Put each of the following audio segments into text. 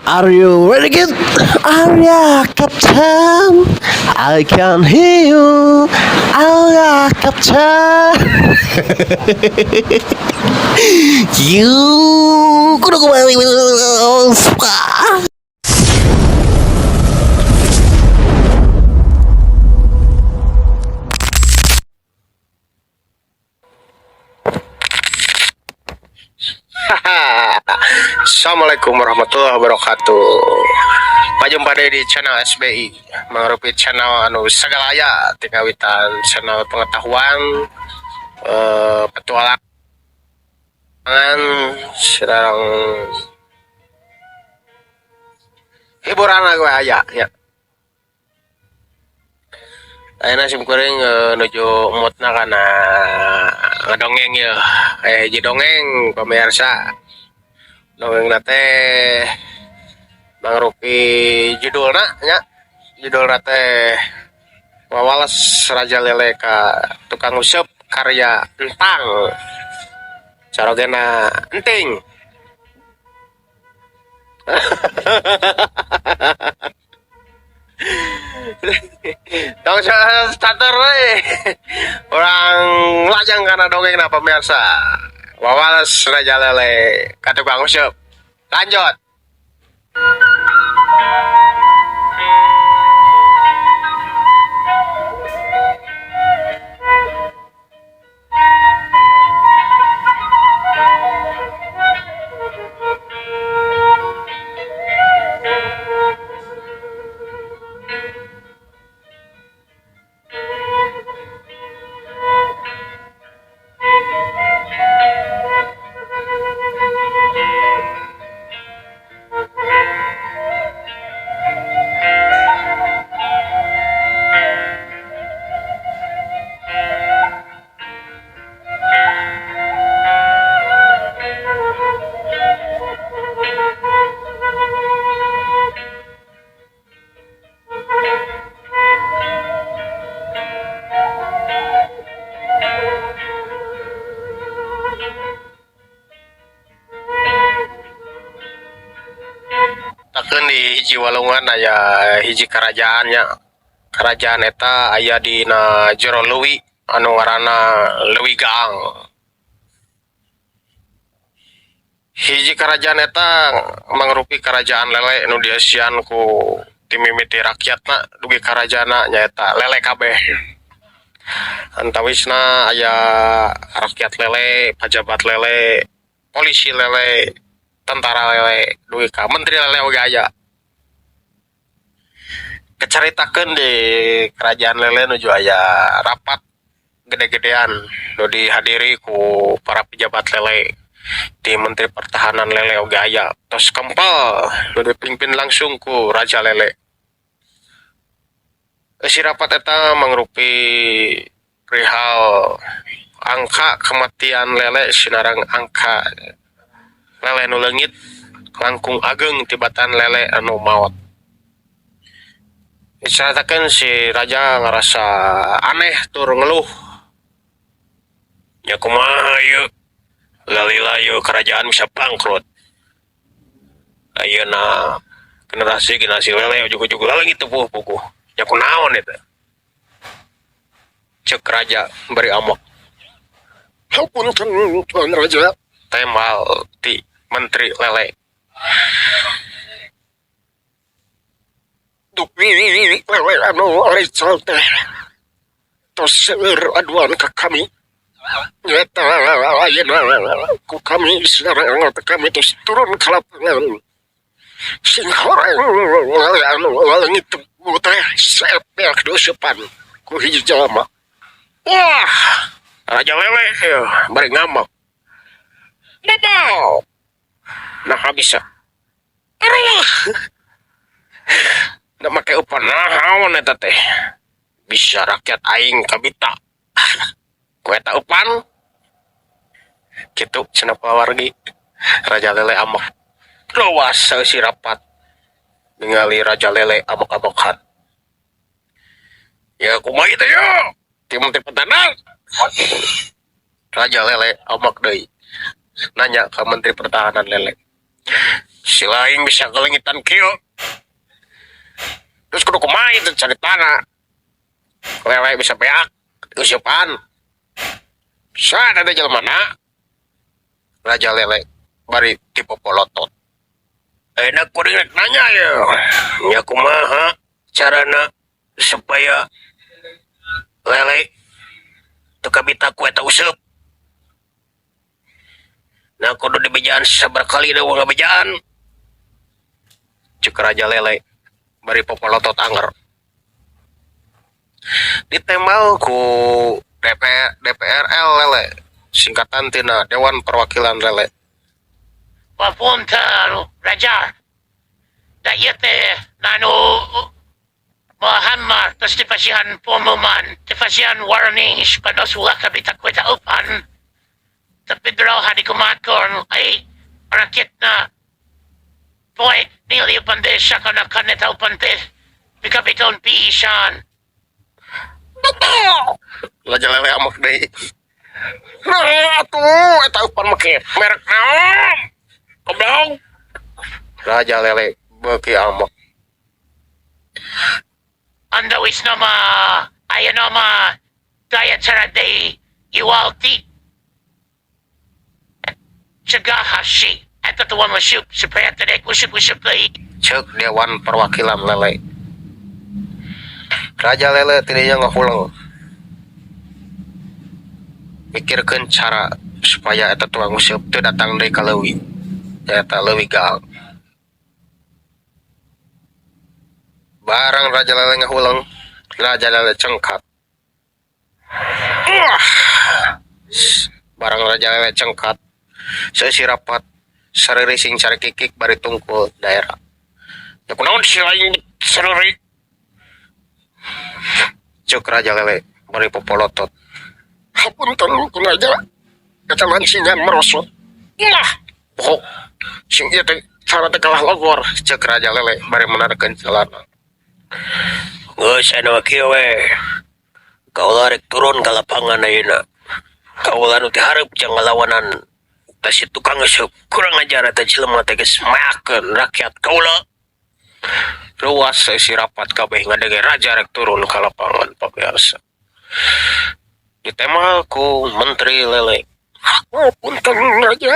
Are you ready, kid? Are ya, Captain? I can hear you. Are ya, Captain? You kudu kembali. Assalamualaikum warahmatullahi wabarakatuh. Pajumpa deui di channel SBI, mangrupi channel anu sagala aya ti kawitan channel pengetahuan, petualangan, sareng hiburan lah gue aya ya. Ayeuna sim kuring nuju moodna kana ngadongeng ya. Hiji dongeng, pemirsa. Dongeng teh mangrupi judulna nya. Judulna teh Wawales Raja Lele ka Tukang Useup karya Entang. Carogena enting. Tong starter we. Urang lajang kana dongeng na, pemirsa. Wawales Raja Lele ka Tukang Useup. Lanjut. Takeun di hiji walungan aya hiji kerajaan nya. Kerajaan eta aya dina jero leuwi anu ngaranna Leuwi Gaang. Hiji kerajaan eta mangrupi kerajaan lele nu dieusian ku ti mimiti rakyatna dugi ka rajana nyaeta lele kabeh. Antawisna aya rakyat lele, pajabat lele, polisi lele, tentara lele, dugi ka menteri lele oge aya. Kecaritakeun di kerajaan lele nuju aya rapat gede-gedean nu dihadiri ku para pejabat lele, di menteri pertahanan lele oge aya, tos kempel nu dipimpin langsung ku raja lele. Si rapat eta mangrupi perihal angka kematian lele sinareng angka lele nu leungit langkung ageng tibatan lele anu maot. Dicaritakeun si raja ngarasa aneh tur ngeluh. Nya kumaha ieu? Lalila ieu kerajaan bisa bangkrut. Ayeuna generasi generasi lele ujug-ujug leungit teu puguh-puguh. Nya kunaon eta? Cek raja bari amok. Hapunten, Tuan Raja. Tembal ti menteri lele. Dupi lele anu Rizal teh tos seueur aduan ka kami. Nyata ayeuna ku kami sareng anggota kami tos turun ka lapangan. Sing horeng lele anu leungit teh saepek diuseupan ku hiji jalma. Wah, Raja Lele ya, bari ngamuk. Bapak, nah bisa. Aduh. Nah make upan naon eta teh. Bisa rakyat aing kabita. Ku eta upan. Kitu cenah pawargi. Raja Lele amok. Luas si rapat. Ningali Raja Lele amok-amokan. Ya kumaha teh ya? Ti menteri pertahanan. Raja Lele amok deui. Nanya ke menteri pertahanan lele. Si laing bisa kelengitan kieu. Terus kudu kumaha itu caritana? Lele bisa beak useupan. Saha teh jelema? Raja Lele bari tipe polotot. Enak kuring rek nanya ya. Nya kumaha carana supaya lele teu kabita ku eta useup? Nah, kudu dibejaan sabaraha kali da ngabejaan. Cek Raja Lele bari popolotot anger. Ditembal ku DPR, DPRL Lele, singkatan tina Dewan Perwakilan Lele. Papunta Raja. Da ieu teh nanu Muhammad terus dipasihan pengumuman, dipasihan warnings panos ulah kabita ku eta eupan. Tapi draw di kumakon ay rakyatna poek nili upan desa kana kaneta upan teh bikapiton pisan. Raja Lele ambek deui. Nah, atuh eta eupan make merek naon? Goblok. Raja Lele beuki ambek. Anda wis nama aya nama daya cara deui iwalti cegah si eta tuan usup supaya tidak useup-useup deui. Cek Dewan Perwakilan Lele. Raja Lele tidinya ngahuleng. Mikirkeun cara supaya eta tukang useup teu datang deui ka leuwi. Eta leuwi gaang. Barang Raja Lele ngahuleng, Raja Lele cengkat. Wah. Barang Raja Lele cengkat, seusi rapat, sarirising carikikik bari tungkul daerah. Ya kunaon si lain sareurik? Cek Raja Lele bari popolotot. Hapunten ku raja. Eta lancingan merosot. Lah, bohong. Sing ieu teh cara teh kalah logor, cek Raja Lele bari menarkeun celana. Geus aya mah kieu we. Kaula rek turun ka lapangan ayeuna. Kaula nu teu hareup jang ngalawanan tah si tukang useup. Kurang ajar eta jelema teh geus mayakeun rakyat kaula. Ruas seisi rapat kabeh ngadenge raja rek turun ka lapangan, pamirsa. Ditemal ku Menteri Lele. Oh, punten raja.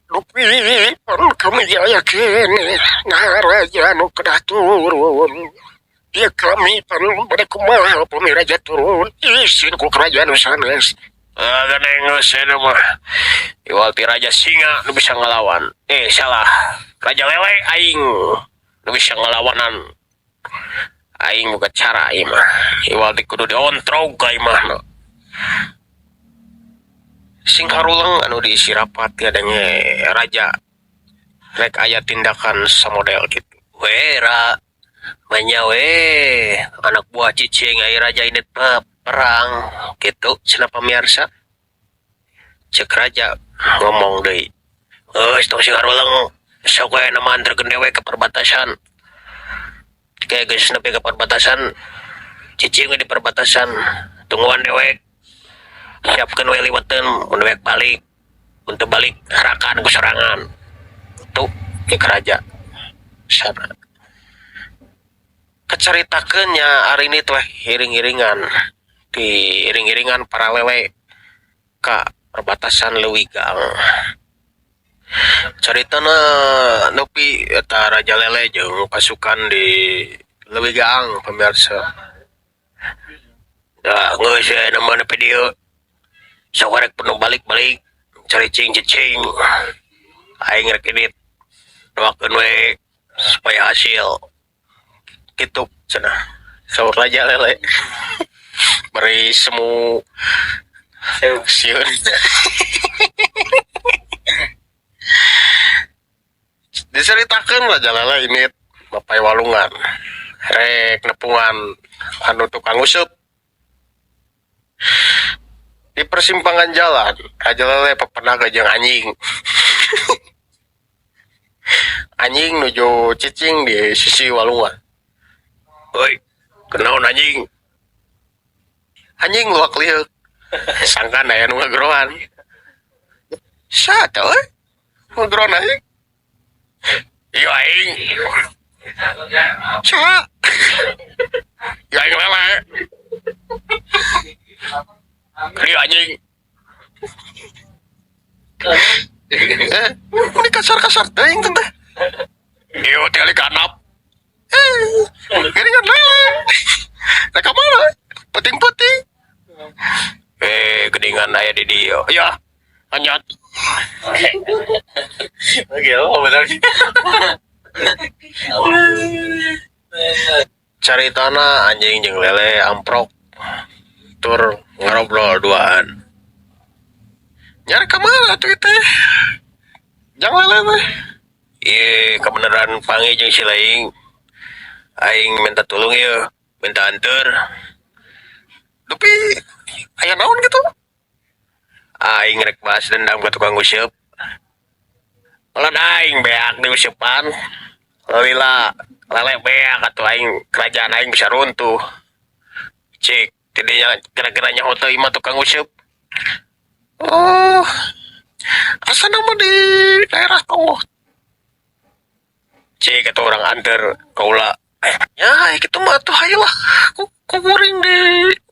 Dupi pan kami aya keneh nah raja nu kedah turun. Ieu kami pan bade kumaha upami raja turun isin ku kerajaan nu sanes. Ah, geuning geus eta mah. Iwal ti Raja Singa nu bisa ngalawan. Eh, salah. Raja Lele aing nu bisa ngalawanan. Aing boga cara ieu mah. Iwal ti kudu diontrog ka imahna. Sing haruleng anu diisi rapat ngadenge raja rek aya tindakan samodel kitu. We ra manya we anak buah cicing ai raja ini perang kitu cenah pamirsa. Cek raja ngomong deui. Geus tong sing haruleng sok we nama anterkeun dewe ke perbatasan. Kayak geus nepi ke perbatasan, cicing we di perbatasan, tungguan dewek. Siapkeun we liweteun mun dewek balik. Mun teu balik harakan ku sorangan. Tuh cek raja. Sana. Kecaritakeun nya ari ini teh iring-iringan di iring-iringan para lele ka perbatasan Leuwigang. Caritana nepi eta Raja Lele jeung pasukan di Leuwigang, pemirsa. Dah geus we nama nepi dieu. Sok rek penuh balik-balik caricing cicing. Aing rek indit. Doakeun we supaya hasil. Kitu cenah. Saur Raja Lele. Beri semu sieun. Diceritakeun Raja Lele ini bapai walungan. Rek nepungan anu tukang useup. Di persimpangan jalan, Raja Lele papendag jeung anjing. Anjing nuju cicing di sisi walungan. Hoi, kunaon anjing? Anjing luak liuk. Sangkan aya nu ngageroan. Saha teh euy? Ngobrol aing. Ieu aing. Saha? Ieu aing lele. Ieu anjing. Eh, ini kasar-kasar teuing teh. Ieu tinggal ganap. Eh, gini kan lele. Rek ka mana? Peuting-peuting. Eh, geningan aya di dieu. Ya, anyat. Gila, bener. Caritana anjing jeung lele amprok tur ngarobrol duaan. Nyari ka mana atuh teh? Jang lele teh. Ieu kebenaran panggih jeung si laing. Aing minta tulung ieu, minta anter. Dupi aya naon gitu? Aing rek balas dendam ka tukang useup. Malah aing beak di useupan. Lila lele beak atuh aing kerajaan aing bisa runtuh. Cik, tidinya kira-kira nyaho teu imah tukang useup. Oh, asa nama di daerah Tonggoh. Cik, atau orang anter kaula. Ya, gitu mah atuh hayu lah. Ku kuring di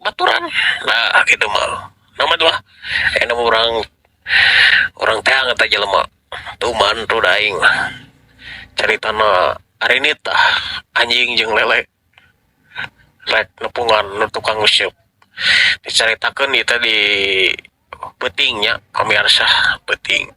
baturan. Nah, gitu mah. Nama tuh lah. Nama orang teang eta jelema. Tuman tuh daing. Caritana arinit tah anjing jeung lele. Rek nepungan nu tukang useup. Dicaritakeun ieu teh di peuting nya pamirsa peuting.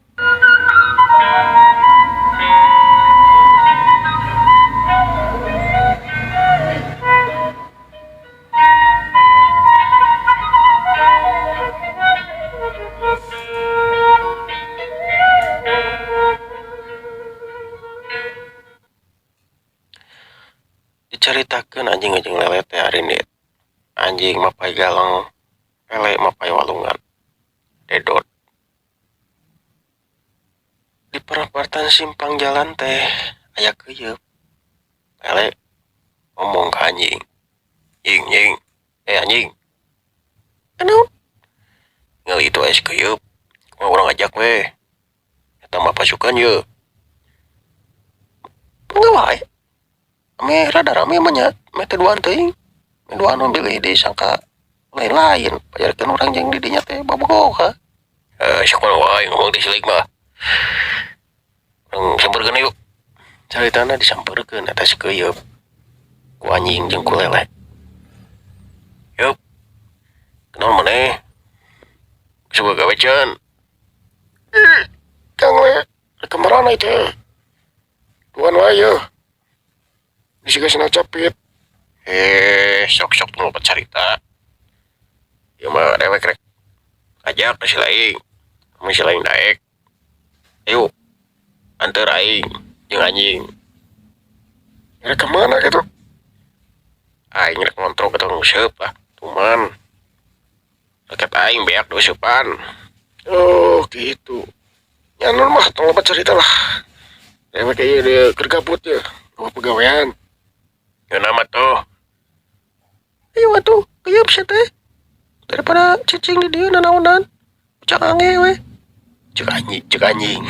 Dicaritakeun anjing jeung lele teh arinit. Anjing mapay galang, lele mapay walungan. Dedot. Di perapatan simpang jalan teh aya keuyeup. Lele ngomong ka anjing. Jing, jing. Eh anjing. Anu? Ngali itu aya si keuyeup. Kumaha urang ajak we. Eta mah pasukan ye. Enggeus wae. Ame rada rame mah nya, meh teh duaan teuing. Meh duaan mah bilih disangka lain-lain. Pajarkeun urang jeung di dinya teh babogoh ha. Eh, sok wae ngomong teh silik mah. Urang sampeurkeun yuk. Caritana disampeurkeun eta si keuyeup. Ku anjing jeung ku lele. Yup. Kunaon maneh? Geus boga gawe can. Ih, Kang le, rek ka marana teh? Duaan wae yeuh. Bisi geus capit. Eh, sok-sok tong loba carita. Ieu mah dewek rek ajak ka si laing. Mun si laing daek. Ayo, anter aing jeung anjing. Rek ka mana kitu? Aing rek ngontrol ka tukang useup lah, tuman. Rakyat aing beak di useupan. Oh, gitu. Nya nun mah tong loba carita lah. Dewek ieu deui keur gabut ye, eueuh pagawean. Ngeunah mah tuh. Ayo atuh, keuyeup sia teh. Daripada cicing di dieu nanaonan. Ucak ange we. Ceuk anjing, ceuk anjing.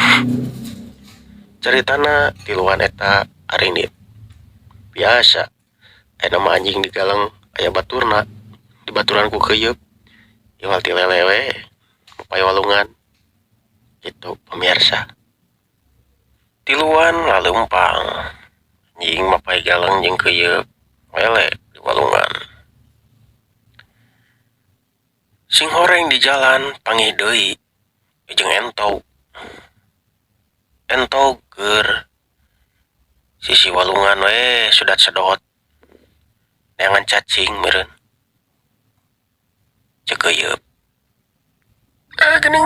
Caritana tiluan eta arinit. Biasa, aya mah anjing digaleng aya baturna. Dibaturan ku keuyeup. Iwal ti lele we, mapay walungan. Gitu pemirsa. Tiluan laleumpang. Anjing mapay galeng jeung keuyeup, lele di walungan. Sing horeng di jalan panggih deui jeung entog. Entog keur sisi walungan we sudat sedot. Neangan cacing meureun. Ceuk keuyeup. Eh geuning.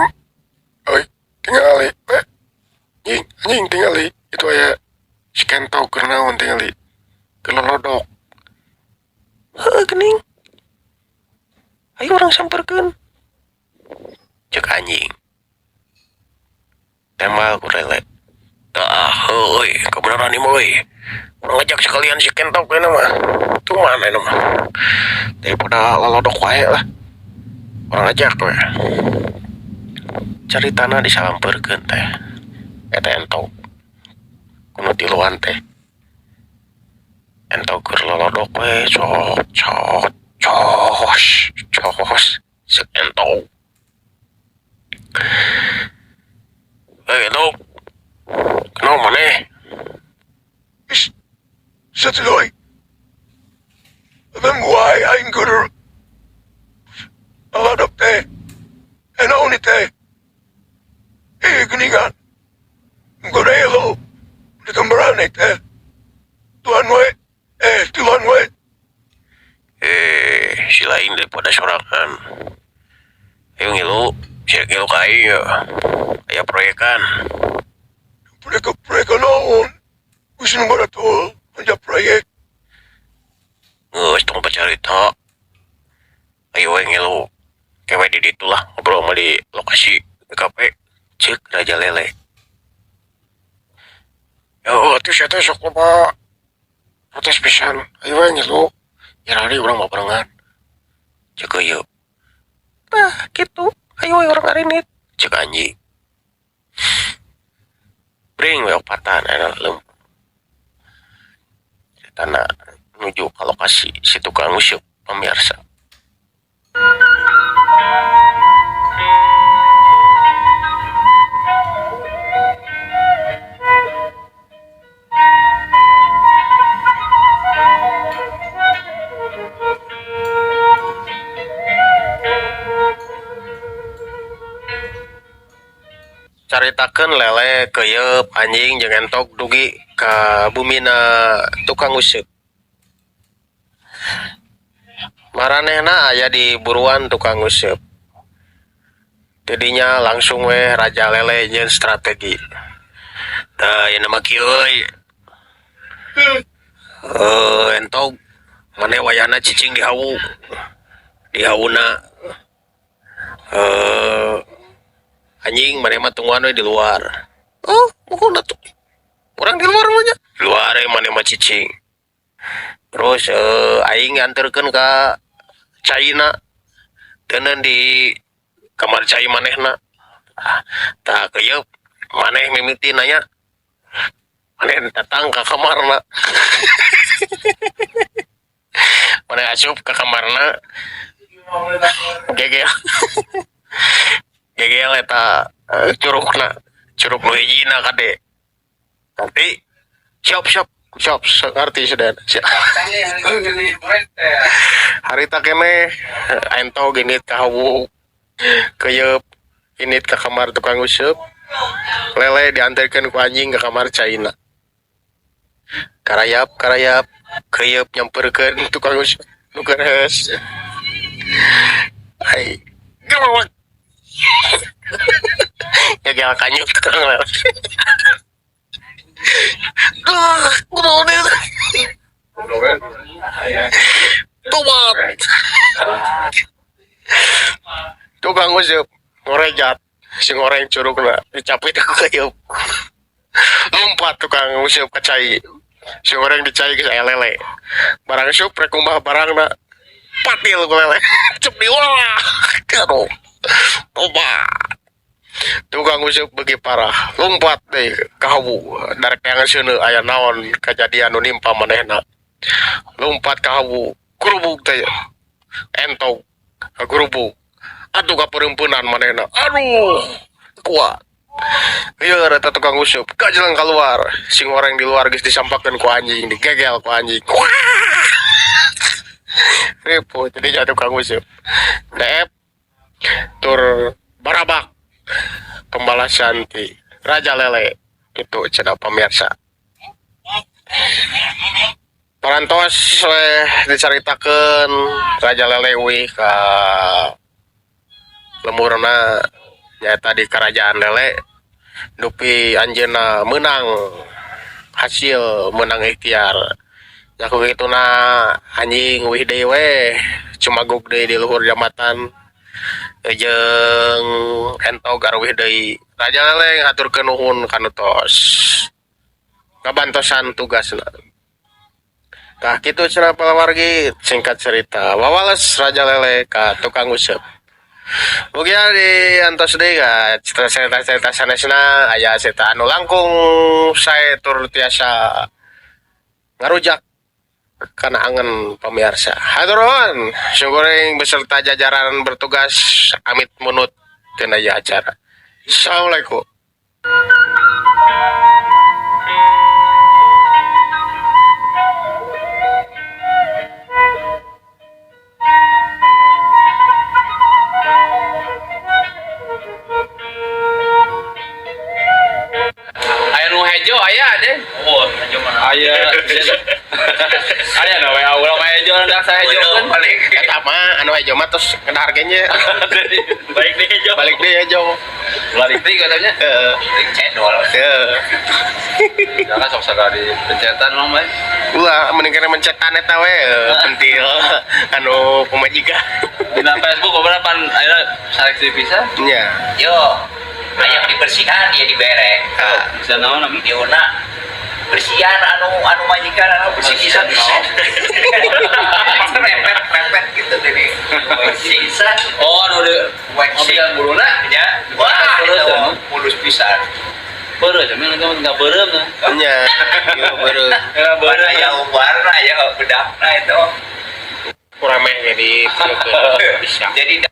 Oi, tingali. Eh, anjing, anjing tingali. Itu aya si kentog keur naon tingali. Keur lolodok. Heuh geuning. Ayo urang sampeurkeun. Ceuk anjing. Tembal ku lele. Tah, heueuy, kabeneran ieu mah euy. Urang ajak sekalian si kentog ayeuna mah. Tuman ayeuna mah. Daripada lolodok wae lah. Urang ajak we. Caritana disalampeurkeun teh. Eta entog kuno tiluan teh. Entog keur lolodok we cot cot cos cos ceuk entog. Hei entog, kunaon maneh? Eh, si lain daripada sorangan. Ayo ngilu, sia ngilu ka aing ya. Aya proyekan. Geus tong pacarita. Ayo we ngilu. Kewe di ditu lah ngobrol mah di lokasi TKP. Ceuk Raja Lele. Yo atuh sia teh sok loba protes pisan. Ayo we ngilu. Ira urang mah barengan. Ceuk ieu. Tah kitu, ayo we urang arinit. Ceuk anjing. Bring we opatan aya leumpang. Caritana nuju ka lokasi si tukang useup pamirsa. Caritakeun lele keuyeub anjing jeung entog dugi ka bumina tukang useup. Maranehna aya di buruan tukang useup. Tidinya langsung weh Raja Lele nyeun strategi. Tah ayeuna mah kieu euy. Entog maneh wayahna cicing di hawu. Di hawuna anjing maneh mah tungguan we di luar. Oh, pokona tuh. Urang di luar mah nya. Di luar we maneh mah cicing. Terus aing nganterkeun ka caina teuneun di kamar cai manehna. Tah keuyeub maneh mimiti nanya. Maneh datang ka kamarna. Maneh asup ka kamarna. Gegel. Gegel eta curugna, curug nu hijina kade. Tapi siap siap siap ngerti sudah. Harita keneh entog init ka hawu. Keuyeub init ka kamar tukang useup. Lele diantarkeun ku anjing ka kamar caina. Karayap karayap keuyeub nyamperkeun tukang useup nu keur heus. Ai gelewek. Gegel kanyut tukang lele. Duh, kunaon ieu teh. Tobat. Tukang useup ngorejat si ngoreng curugna dicapit ku keuyeub. Lompat tukang useup ka cai. Si ngoreng di cai geus aya lele. Barang sup rek kumbah barangna patil ku lele. Cep di wah. Aduh. Tobat. Tukang useup beuki parah, lompat deui ka hawu darek neangan seuneu aya naon kajadian nu nimpa manehna. Lompat ka hawu, gurubug teh entog kagurubug. Atuh kapeureumpeunan manehna. Aduh, kuat. Ieu eta tukang useup kajeleng kaluar, si ngoreng di luar geus disampakeun ku anjing, digegel ku anjing. Wah! Ripuh jadinya tukang useup. Deep tur barabak pembalasan ti Raja Lele gitu cenah pamirsa. Parantos weh dicaritakeun Raja Lele uih ka lemburna nyaeta di Karajaan Lele dupi anjeunna meunang hasil meunang ikhtiar. Nya ku kituna anjing uih deui weh cumagug deui di luhur jambatan jeung entog aruwih deui. Raja Lele ngahaturkeun nuhun ka nu tos ngabantosan tugasna. Tah kitu cenah palawargi singkat cerita wawales Raja Lele ka tukang useup. Mugia di antos deui ka cerita-cerita sanesna aya cerita anu langkung sae tur tiasa ngarujak kana angen pemirsa. Hatur nuhun, syukuring beserta jajaran bertugas amit munut tina ieu acara. Assalamualaikum. Aya nu hejo aya deh. Oh, hejo mana? Aya. Aya nu we urang mah hejo ndak sahejo kan. Balik. Eta mah anu hejo mah tos kena harganya. Balik deh hejo. Balik deui hejo. Balik deui katanya. Heeh. Cendol. Heeh. Jangan sok sakali pencetan mah mah. Ulah mending kana mencetan eta we pentil anu pemajikan. Dina Facebook beberapa pan aya seleksi pisan. Nya. Yo, ayam dibersihan ya dibere. Ah. Bisa naon ami? Diuna bersihan anu anu majikan anu bersih pisan pisan. Repet repet gitu jadi bersih pisan. Oh anu di Waxing. ngopian buluna. Ya, wah Terus, itu ya. mulus pisan. Beureum cenah enggak beureum nah. Nya. Yo beureum. Era Warna beureum. ya warna ya bedakna itu. Kurang meh jadi bisa. Jadi